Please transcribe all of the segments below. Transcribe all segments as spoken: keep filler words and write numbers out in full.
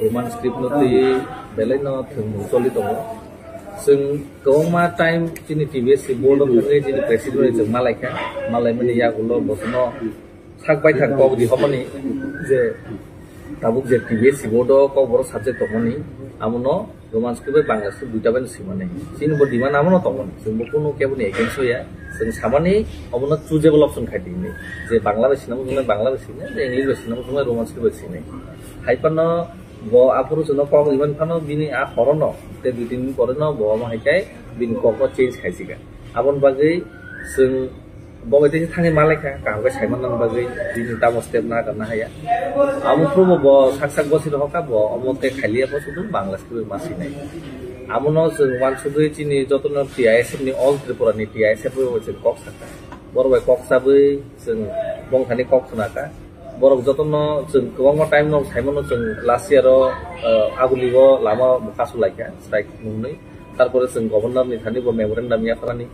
Roman script no twi belai no thwngmung choli tongo. Chwng kwbangma time chini T B S C board o thangwi chini president bai chwng malaikha, malaimani yagulo bosono sak baithang kok rihormani je tabuk je T B S C board o kokborok subject tongmani, amono Roman script bai Bangla script duita bai no swimani. Chini bo demand amono tongmani, chwng bo kunu keboni against o ya. Chwng samani omono choosable option khai di hinwi, je Bangla bai swinai, Bangla bai swinai, je English bai swinai, Roman script bai swinai. Hai phano bo aphuru chwngno kok riman phano bini a horono tei dui tin din pore no bo omo hai khe bini kokno change khai sika. Aboni bagwi chwng bo bai teisa thangwi malaikha, kaham khe saimanna bagwi bini tamo step na kana haya. Amo phuru bo sak sak bosi rohorkha, bo omo tei khailiya, bo sudu Bangla script ma sinai. Amono chwng uansugwi chini jotono T I S F ni, All Tripura ni T I S F bai chwng kok sakha. Borok bai kok chabwi chwng bongthani kok khna kha. Borok jotono chwng kwbangma time no saimano, chwng last year o, uh, Aguli o lama bo kasu laikha, strike nungni. Tarpore chwng governor ni thani bo memorandum yapharani,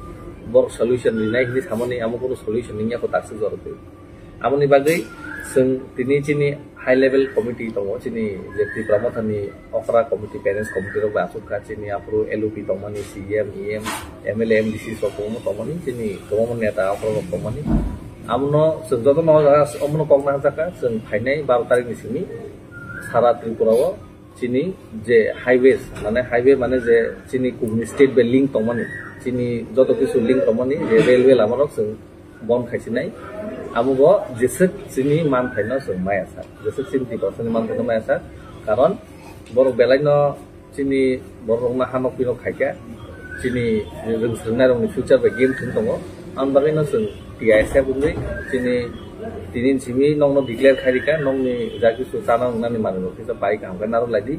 borok solution rinai hinwi samani, amo kunu solution nungya kho daksuk jorok twi. Amoni bagwi chwng tini chini high level committee tongo, chini je Tipra Motha ni okra committee, parents committee rok bai achuk kha, chini aphuru L O P tongmani, C M, E M, M L A, M D C rok kwbangma tongmani, chini kwbangma neta okra rok tongmani. Amono chwng jotono o jaga omono kok nangjakha, chwng phainai baro tarikh ni simi sara Tripura o chini je highways, mane highway mane je chini kubuni state bai link tongmani, chini joto kisu link tongmani, je railway lama rok chwng bon khaisinai. Amo bo jeswk chini manthaino chwng maya sak, jeswk chini Tiprasani manthaino maya sak, karon borok belai no chini borok rokno hanok pinok khaikha, chini rwng swrwngnairokni future bai game thwng tongo. Ang bagwino chwng T I S F wngwi chini tini simi nokno declare khairikha, nokni ja kisu chana wngnani manwirok kisa bai kaham khe narwk laidi.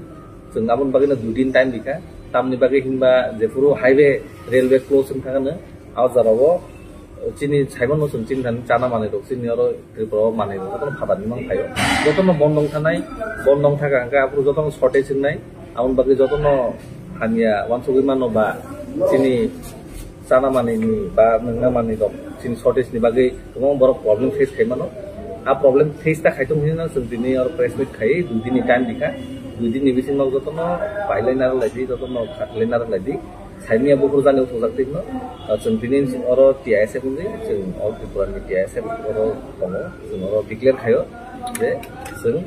Chwng aboni bagwino dui din time rikha, tamni bagwi hinba jephuru highway, railway close wngkha hwno, a jorao chini saimano chwng chini thani chana manwirok, chini oro Tripura o manwirok jotono phatarni mang phaio. Jotono bondong thanai, bondong thaka hwnkhe aphuru jotono shortage wngnai, aboni bagwi jotono hamya uansugwi mano ba chini chana manwini ba nwngna manwirok chini shortage ni bagwi kwbangma borok problem face khai mano. A problem face ta khai tong hinwi no chwng tini oro press meet khai dui din ni time rikha, dui din ni bisingo jotono pailai narwk laidi, jotono khatlai narwk laidi. Saimia buphuru jani uthukjak twi hino. Ah, chwng tini oro T I S F wngwi, chwng All Tripura ni T I S F oro tongo. Chwng oro declare khaio je chwng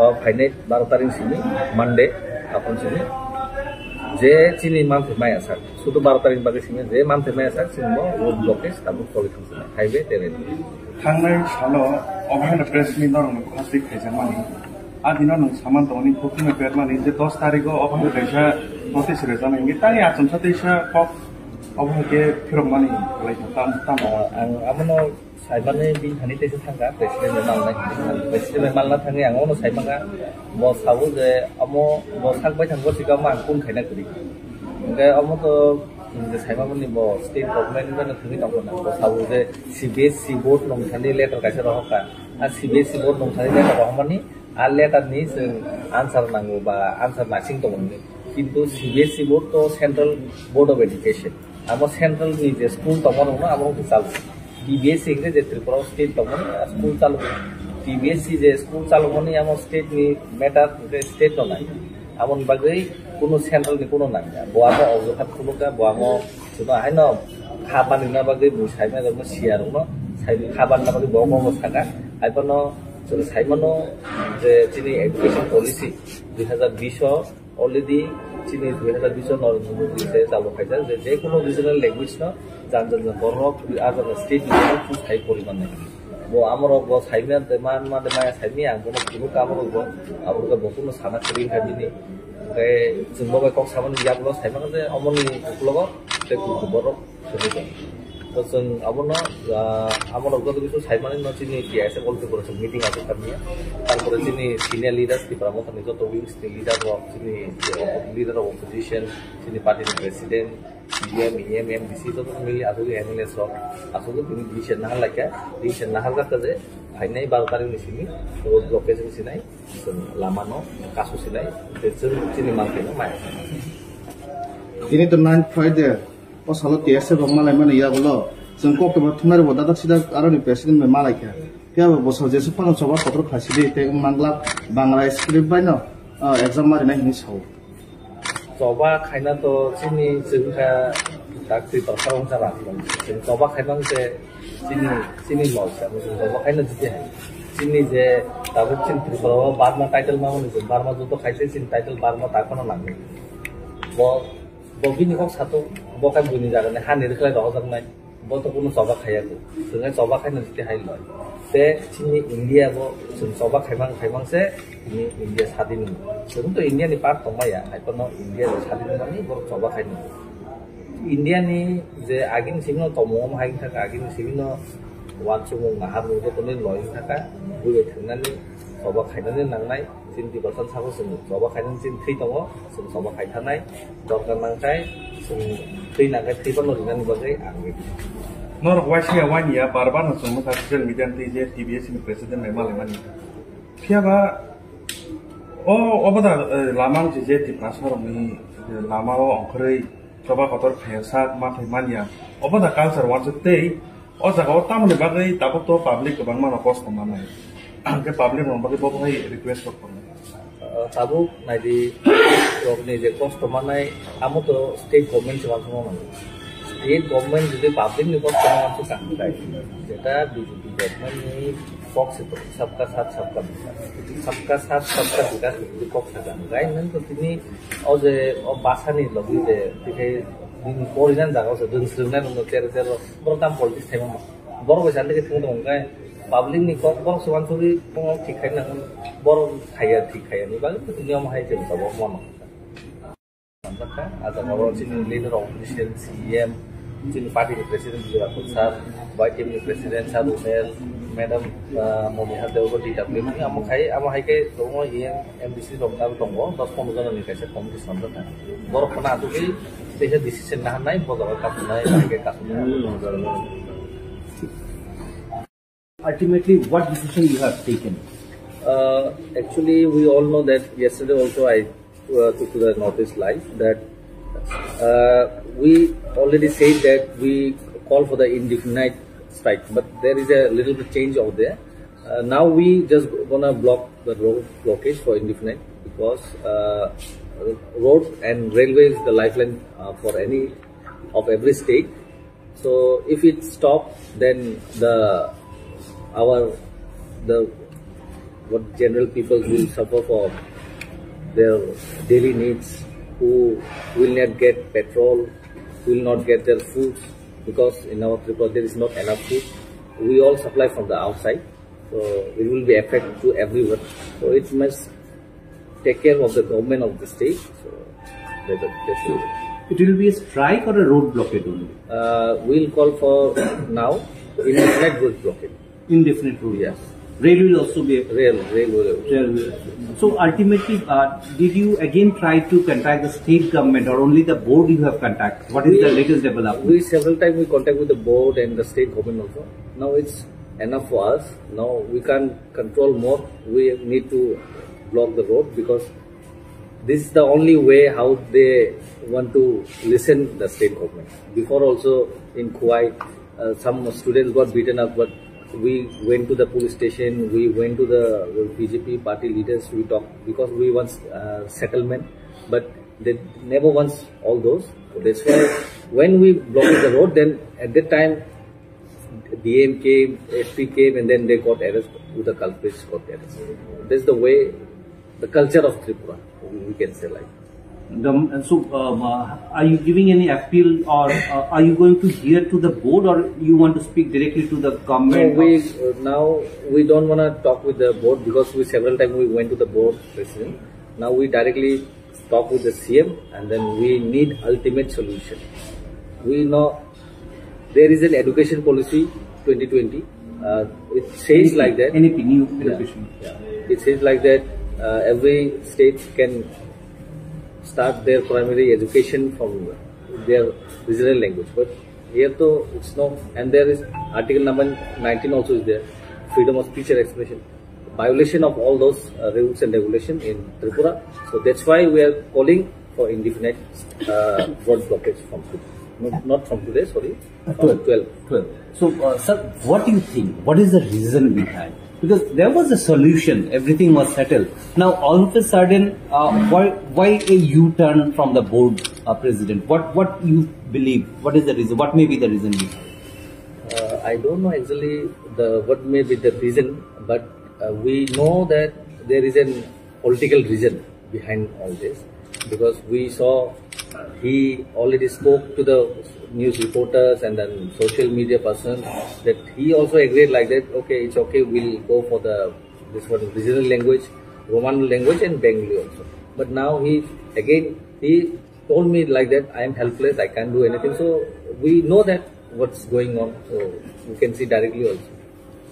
o phainai baro tarik simi Monday, aphuru simi je chini manthai maya sak. Sudu baro tarik bagwi simi je manthai maya sak, chwng bo road blockage tabuk choli thang sinai. Highway tei railway. Thangnai salo obo haino press meet norokno bukhasik khaijakmani. A dino nwng saman tongmani, khukno bermani je dos tarikh o obo hai kaisa notice rwjaknai hwnkhe tani achomsa teisa kok obo hai khe phirokmani kwlai kha tam, tam. Ah, ang abono saimani bini thani teisa thangkha, president bai malnai. President bai malna thangwi ang abono saimanga, bo sabo je amo bo sak bai thangbo sikamo ang kun khaina kwrwi. Hwnkhe omo to chwng je saimamani bo state government bai no thangwi tongkha na, bo sabo je C B S C board nung thani letter kaisa rohorkha. A C B S C board nung thani letter rohormani, a letter ni chwng answer nango ba answer naising tongo hinwi. Kintu C B S C board to Central Board of Education. Amo central ni je school tongma rokno amo rok chalo. T B S C hingke je Tripura o state tongmani a school chalo. T B S C je school chalomani amo state ni matter hingke state no nai. Amoni bagwi kuno central ni kuno nangya. Bo amo ojokat khulukya, bo amo chwngno haino kha banina bagwi bo saimano siya rokno sai kha banina bagwi bo amo saka. Hai phano chwng saimano je chini education policy dui hazar bish o already chini dui hazar bish o Narendra Modi se chalo khaijak je, je kuno regional language no jan jan jan borok a jan state ni borok choose khai pori mannai. Bo amorok bo saimya de man ma de maya saimya ang bono kuno kamorok bo aborok bo kuno sana kwrwi kha bini. Hingke chwng bo bai kok samani yagulo saimano je omoni ukulogo tei kuku borok. To chwng abono, ah, abono joto kisu saimani no chini T I S F All Tripura chwng meeting aswk kha manya. Tarpore chini senior leaders Tipra Mothani joto wings ni leader rok, chini leader of opposition, chini party ni president, C M, E M, M D C joto mili aswk M L A rok aswk tini decision nahar laikha, decision nahar jakha je phainai baro tarik ni simi road blockade sinai, chwng lama no kasu sinai, tei chwng chini manthai no maya. Tini to nine Friday. O salo T S F rok malaimani yagulo chwng kok kebo thumnai rokbo dadak sidak aroni president bai malaikha. Phiya bo bosor jesuk phano choba kotor khlaisidi tei wng manglak Bangla script bai no Ah, exam ma rina hinwi sao. Choba khaina to chini chwngkha tak twi tor sarong chara. Chwng choba khaimang se chini, chini lol se. Chwng choba khaina jiti hai. Chini je tabuk chini Tripura o Burma title ma mani chwng Burma judo khaise chini title Burma ta kono nangni. Bo, bo bini kok sato, bo khe buini jaga ni ha ni rwkhlai rohorjak nai. Bo to kunu choba khaiya ko. Chwng choba khaina jiti hai loi. Te chini India bo chwng choba khaimang khaimang se chini India sadin. Chwng to India ni part tongmaya, hai kono India ni sadin mani bo choba khaina. India ni je agini simi no tomung hai thaka agini simi no wansukmung nahar mung to toni loi thaka bui thangnani choba khainani nangnai. Chini Tiprasa sabo chwng choba khainani chini thwi tongo, chwng choba khai thanai, dorkar nangkhai chwng thwi nangkhai thwi phano rinani bagwi ang ready. Norok waisa ya wani ya bar bar no chwngno kha social media ni twi je T B S ni president mai malai mani. Phiya ba o obo da, eh, lama wngse je Tiprasa rokni, eh, lama o ongkhorwi choba kotor phaiya sak ma khai manya. Obo da culture wansuk tei o jaga o tamoni bagwi tabuk to public kwbangma no kosto manai. Hwnkhe public rokni bagwi bo hai request rok tongo. Ah, tabuk naidi rokni je kosto manai, amo to state government se wansukma manai. State government jodi public ni kosto no wansuk kha hwnkhe, jeta B J P government ni kok se to, sabka saath sabka vikas. Sabka saath sabka vikas ni jodi kok sakha hwnkhe, nang to tini o je o basa ni logi je, tei nini porijan jaga o se rwng swrwng nai rok no tere tere rok, borok tam politics thaima ma. Borok bai sandi khe thung tong hwnkhe, public ni kok borok se wansugwi kok thik khai nang, borok khaiya thik khaiya ni bagwi tini omo hai se tabuk mano. Sanjakha, ah jaga o chini leader of opposition, C E M, chini party ni president Bijay Rakhol sir, Y T M ni president sir Rumel, madam, ah, Momiha Dewgowda D W ni, amo khai, amo hai khe tongo E M, M D C rok abo tongo, dos pondro jona ni kaisa committee sanjakha. Borok phano asugwi teisa decision naharnai, bo jaga kasunai, hai khe kasunai. Ultimately, what decision you have taken? Uh, actually, we all know that yesterday also I uh, took to the Northeast Live that uh, we already said that we call for the indefinite strike, but there is a little bit change over there. Uh, now we just gonna block the road blockage for indefinite because uh, road and railway is the lifeline uh, for any of every state. So if it stops, then the our the what general people will suffer for their daily needs, who will not get petrol, will not get their food because in our Tripura there is not enough food. We all supply from the outside, so it will be affect to everyone. So it must take care of the government of the state. So that's, that's it. It will be a strike or a road blockade only? Uh, we'll call for now indefinite road blockade. Indefinite road. Yes. Rail will also be. Rail, rail will. Rail will. So ultimately, uh, did you again try to contact the state government or only the board you have contacted? What is the latest development? We several times we contact with the board and the state government also. Now it's enough for us. Now we can't control more. We need to block the road because this is the only way how they want to listen the state government. Before also in Khowai, uh, some students got beaten up, but we went to the police station, we went to the B J P party leaders, we talked because we want uh, settlement, but they never wants all those. So that's why when we blocked the road, then at that time D M came, S P came, and then they got arrested. With the culprits got arrested. That's the way, the culture of Tripura, we can say like. The, so, um, uh, are you giving any appeal or uh, are you going to hear to the board or you want to speak directly to the government? No, we of uh, now we don't want to talk with the board because we several times we went to the board president. Now we directly talk with the C M and then we need ultimate solution. We know there is an education policy twenty twenty. Uh, it says N E P, like that. N E P, new yeah, education. Yeah. It says like that uh, every state can start their primary education from their regional language. But here though it's no, and there is article number nineteen also is there, freedom of speech and expression. Violation of all those uh, rules and regulation in Tripura. So that's why we are calling for indefinite uh, road blockage from today. Not, not from today, sorry, from twelve. Twelve. So, uh, sir, what do you think? What is the reason behind? Because there was a solution, everything was settled. Now, all of a sudden, uh, why, why a U-turn from the board, uh, president? What, what you believe? What is the reason? What may be the reason behind? Uh, I don't know exactly the what may be the reason, but uh, we know that there is an political reason behind all this, because we saw he already spoke to the news reporters and then social media persons that he also agreed like that, okay, it's okay, we'll go for the this one regional language, Roman language and Bengali also. But now he again he told me like that, I am helpless, I can't do anything. So we know that what's going on, so we can see directly also.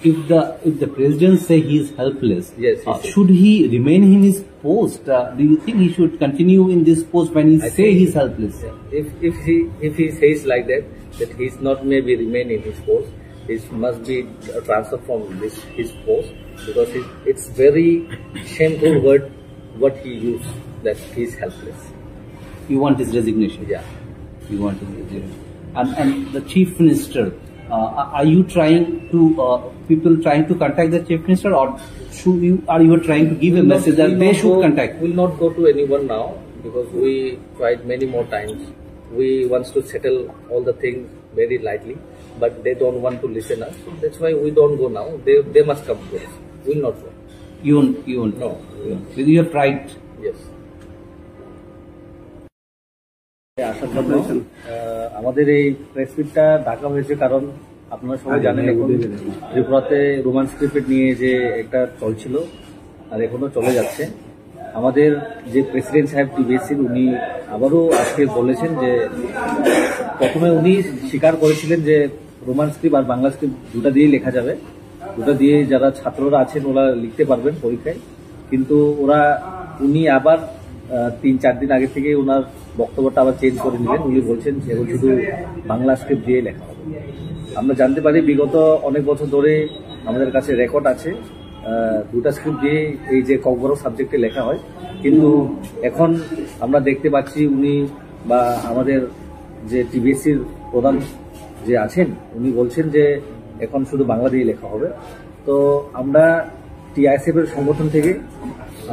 If the, if the president say he is helpless, yes, he uh, should he remain in his post? Uh, do you think he should continue in this post when he I say think he's helpless? Yeah. If if he if he says like that, that he's not maybe remain in his post, he must be uh, transferred from this his post, because it, it's very shameful word what he used, that he's helpless. You want his resignation? Yeah. You want his resignation. And, and the chief minister, uh, are you trying to, uh, people trying to contact the chief minister, or should you, are you trying to give a message that they should contact? We'll not go to anyone now because we tried many more times. We wants to settle all the things very lightly, but they don't want to listen us. So that's why we don't go now. They, they must come to us. We'll not go. You won't, you won't. No. You won't. You have tried. Yes. আসার জন্য। আহ, আমাদের এই প্রেস মিটটা ডাকা হয়েছে কারণ আপনারা সবাই জানেন এখন ত্রিপুরাতে রোমান স্ক্রিপ্ট নিয়ে যে একটা চলছিল আর এখনো চলে যাচ্ছে। আমাদের যে প্রেসিডেন্ট সাহেব টিবিএসসির, উনি আবারও আজকে বলেছেন যে প্রথমে উনি স্বীকার করেছিলেন যে রোমান স্ক্রিপ্ট আর বাংলা স্ক্রিপ্ট দুটা দিয়েই লেখা যাবে, দুটা দিয়ে যারা ছাত্ররা আছেন ওরা লিখতে পারবেন পরীক্ষায়। কিন্তু ওরা, উনি আবার আহ, তিন চার দিন আগে থেকে ওনার বক্তব্যটা আবার চেঞ্জ করে নিলেন। উনি বলছেন যে এখন শুধু বাংলা স্ক্রিপ্ট দিয়ে লেখা হবে। আমরা জানতে পারি বিগত অনেক বছর ধরে আমাদের কাছে রেকর্ড আছে, আহ, দুটা স্ক্রিপ্ট দিয়ে এই যে ককবরক সাবজেক্টে লেখা হয়, কিন্তু এখন আমরা দেখতে পাচ্ছি উনি বা আমাদের যে টিবিএসসির প্রধান যে আছেন, উনি বলছেন যে এখন শুধু বাংলা দিয়ে লেখা হবে। তো আমরা টিআইএসএফ এর সংগঠন থেকে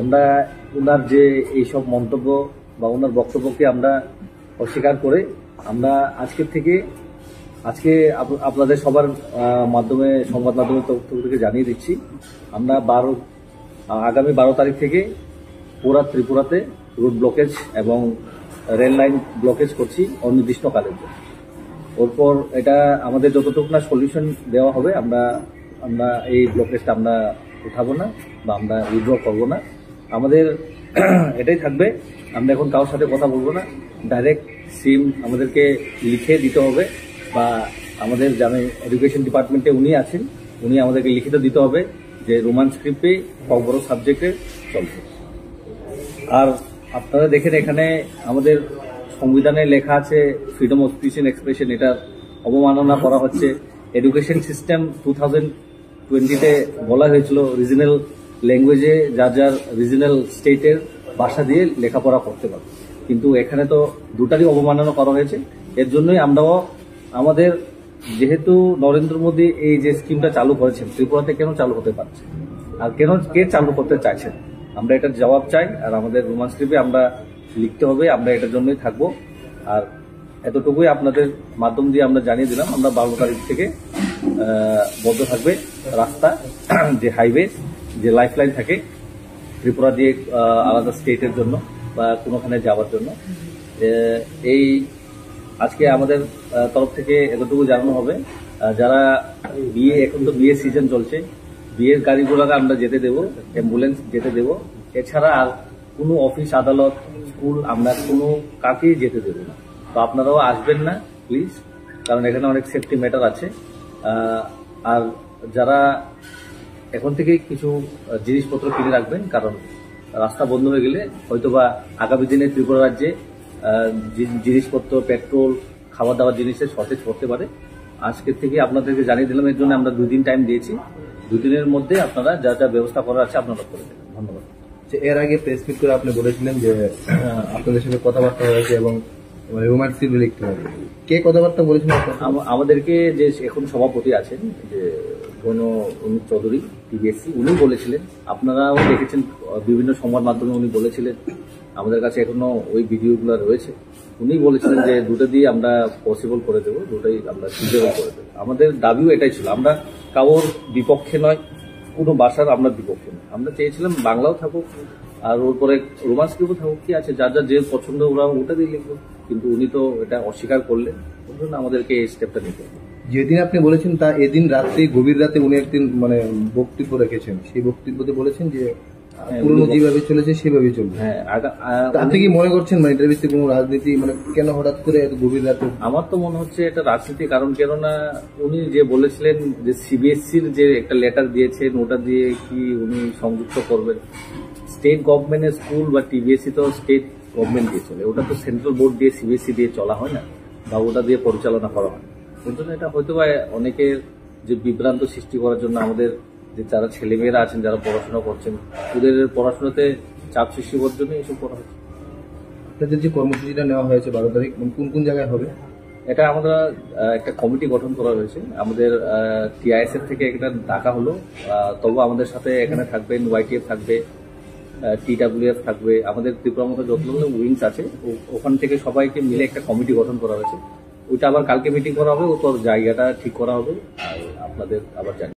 আমরা ওনার যে এইসব মন্তব্য বা ওনার বক্তব্যকে আমরা অস্বীকার করে আমরা আজকের থেকে, আজকে আপ-, আপনাদের সবার আহ, মাধ্যমে, সংবাদ মাধ্যমের তরফ থেকে জানিয়ে দিচ্ছি, আমরা বারো আহ, আগামী বারো তারিখ থেকে পুরা ত্রিপুরাতে রোড ব্লকেজ এবং রেল লাইন ব্লকেজ করছি অনির্দিষ্টকালের জন্য। ওরপর এটা আমাদের যতটুকু না সলিউশন দেওয়া হবে, আমরা আমরা এই ব্লকেজটা আমরা উঠাবো না বা আমরা উইথড্র করবো না। আমাদের এটাই থাকবে, আমরা এখন কারোর সাথে কথা বলবো না, ডাইরেক্ট সিম আমাদেরকে লিখে দিতে হবে বা আমাদের জানেন এডুকেশন ডিপার্টমেন্টে উনি আছেন, উনি আমাদেরকে লিখিত দিতে হবে যে রোমান স্ক্রিপ্টে ককবরক সাবজেক্টে চলবে। আর আপনারা দেখেন এখানে আমাদের সংবিধানে লেখা আছে freedom of speech and expression, এটা অবমাননা করা হচ্ছে। এডুকেশন সিস্টেম টু থাউজেন্ড টোয়েন্টিতে বলা হয়েছিল রিজনাল ল্যাঙ্গুয়েজে যার যার রিজনাল স্টেটের ভাষা দিয়ে লেখাপড়া করতে পারবে, কিন্তু এখানে তো দুটারই অবমাননা করা হয়েছে। এর জন্যই আমরাও আমাদের, যেহেতু নরেন্দ্র মোদী এই যে স্কিমটা চালু করেছেন, ত্রিপুরাতে কেন চালু হতে পারছে আর কেন কে চালু করতে চাইছেন, আমরা এটার জবাব চাই। আর আমাদের রোমান স্ক্রিপ্টে আমরা লিখতে হবে, আমরা এটার জন্যই থাকবো। আর এতটুকুই আপনাদের মাধ্যম দিয়ে আমরা জানিয়ে দিলাম, আমরা বারো তারিখ থেকে আহ, বন্ধ থাকবে রাস্তা, যে হাইওয়ে, যে লাইফলাইন থাকে ত্রিপুরা দিয়ে আহ, আলাদা স্টেটের জন্য বা কোনোখানে যাওয়ার জন্য। এ, এই আজকে আমাদের আহ, তরফ থেকে এতটুকু জানানো হবে, আহ, যারা বিয়ে, এখন তো বিয়ের সিজন চলছে, বিয়ের গাড়ি ঘোড়াকে আমরা যেতে দেবো, অ্যাম্বুলেন্স যেতে দেবো। এছাড়া আর কোনো অফিস আদালত, স্কুল আমরা কোনো কাকেই যেতে দেবো না। তো আপনারাও আসবেন না প্লিজ, কারণ এখানে অনেক সেফটি ম্যাটার আছে। আহ, আর যারা এখন থেকে কিছু আহ, জিনিসপত্র কিনে রাখবেন, কারণ রাস্তা বন্ধ হয়ে গেলে হয়তো বা আগামী দিনে ত্রিপুরা রাজ্যে আহ, জি- জিনিসপত্র, পেট্রোল, খাবার দাবার জিনিসের শর্টেজ পড়তে পারে। আজকে থেকে আপনাদেরকে জানিয়ে দিলাম, এর জন্য আমরা দুই দিন টাইম দিয়েছি। দুই দিনের মধ্যে আপনারা যা যা ব্যবস্থা করার আছে আপনারা করে দেবেন। ধন্যবাদ। যে এর আগে প্রেস মিট করে আপনি বলেছিলেন যে আহ, আপনাদের সাথে কথাবার্তা হয়েছে এবং রোমান স্ক্রিপ্ট লিখতে হবে। কে কথাবার্তা বলেছিলেন আপনার সাথে? আম- আমাদেরকে যে এখন সভাপতি আছেন, যে কোনো উনি চৌধুরী, টিবিএসসি, উনি বলেছিলেন, আপনারাও দেখেছেন, আহ, বিভিন্ন সংবাদ মাধ্যমে উনি বলেছিলেন, আমাদের কাছে এখনো ওই ভিডিওগুলো রয়েছে। উনি বলেছিলেন যে দুটো দিয়ে আমরা পসিবল করে দেবো, দুটোই আমরা ফিজিবল করে দেবো। আমাদের দাবিও এটাই ছিল, আমরা কারোর বিপক্ষে নয়, কোনো ভাষার আমরা বিপক্ষে নয়। আমরা চেয়েছিলাম বাংলাও থাকুক, আর ওর পরে রোমান স্ক্রিপ্টও থাকুক, কি আছে, যার যার যে পছন্দ ওরা ওটা দিয়ে লিখবো। কিন্তু উনি তো এটা অস্বীকার করলেন, ওই জন্য আমাদেরকে এই স্টেপটা নিতে হবে। যেদিন আপনি বলেছেন, তা এদিন রাত্রে, গভীর রাতে উনি একদিন, মানে, বক্তব্য রেখেছেন। সেই বক্তব্যতে বলেছেন যে, আহ, হ্যাঁ, পুরনো উনি বক- যেভাবে চলেছে সেভাবেই চলবে। হ্যাঁ, আগা-, আহ, তা আপনি উনি কি মনে করছেন, মানে, এটার ভিত্তিতে কোনো রাজনীতি, মানে, কেন হঠাৎ করে এত গভীর রাতে? আমার তো মনে হচ্ছে এটা রাজনীতি, কারণ কেননা উনি যে বলেছিলেন যে সিবিএসসির যে একটা লেটার দিয়েছেন, ওটা দিয়ে কি উনি সংযুক্ত করবেন? স্টেট গভর্নমেন্টের স্কুল বা টিবিএসসি তো স্টেট গভর্নমেন্ট দিয়ে চলে, ওটা তো সেন্ট্রাল বোর্ড দিয়ে, সিবিএসসি দিয়ে চলা হয় না, বা ওটা দিয়ে পরিচালনা করা হয়। ওই জন্য এটা হয়তো বা অনেকের যে বিভ্রান্ত সৃষ্টি করার জন্য, আমাদের যে যারা ছেলেমেয়েরা আছেন, যারা পড়াশোনা করছেন, ওদের পড়াশোনাতে চাপ সৃষ্টি করার জন্য এসব করা হচ্ছে। আপনাদের যে কর্মসূচিটা নেওয়া হয়েছে বারো তারিখ, মানে, কোন কোন জায়গায় হবে? এটা আমরা, আহ, একটা কমিটি গঠন করা হয়েছে। আমাদের, আহ, টিআইএসএফ থেকে একটা ডাকা হলো, আহ, তবু আমাদের সাথে এখানে থাকবেন, ওয়াইটিএফ থাকবে, আহ, টিডাব্লিউএফ থাকবে, আমাদের ত্রিপুরা মতো যতগুলো উইংস আছে, ও-, ওখান থেকে সবাইকে মিলে একটা কমিটি গঠন করা হয়েছে। ওইটা আবার কালকে মিটিং করা হবে, ও তোর জায়গাটা ঠিক করা হবে, আর আপনাদের আবার জানিয়ে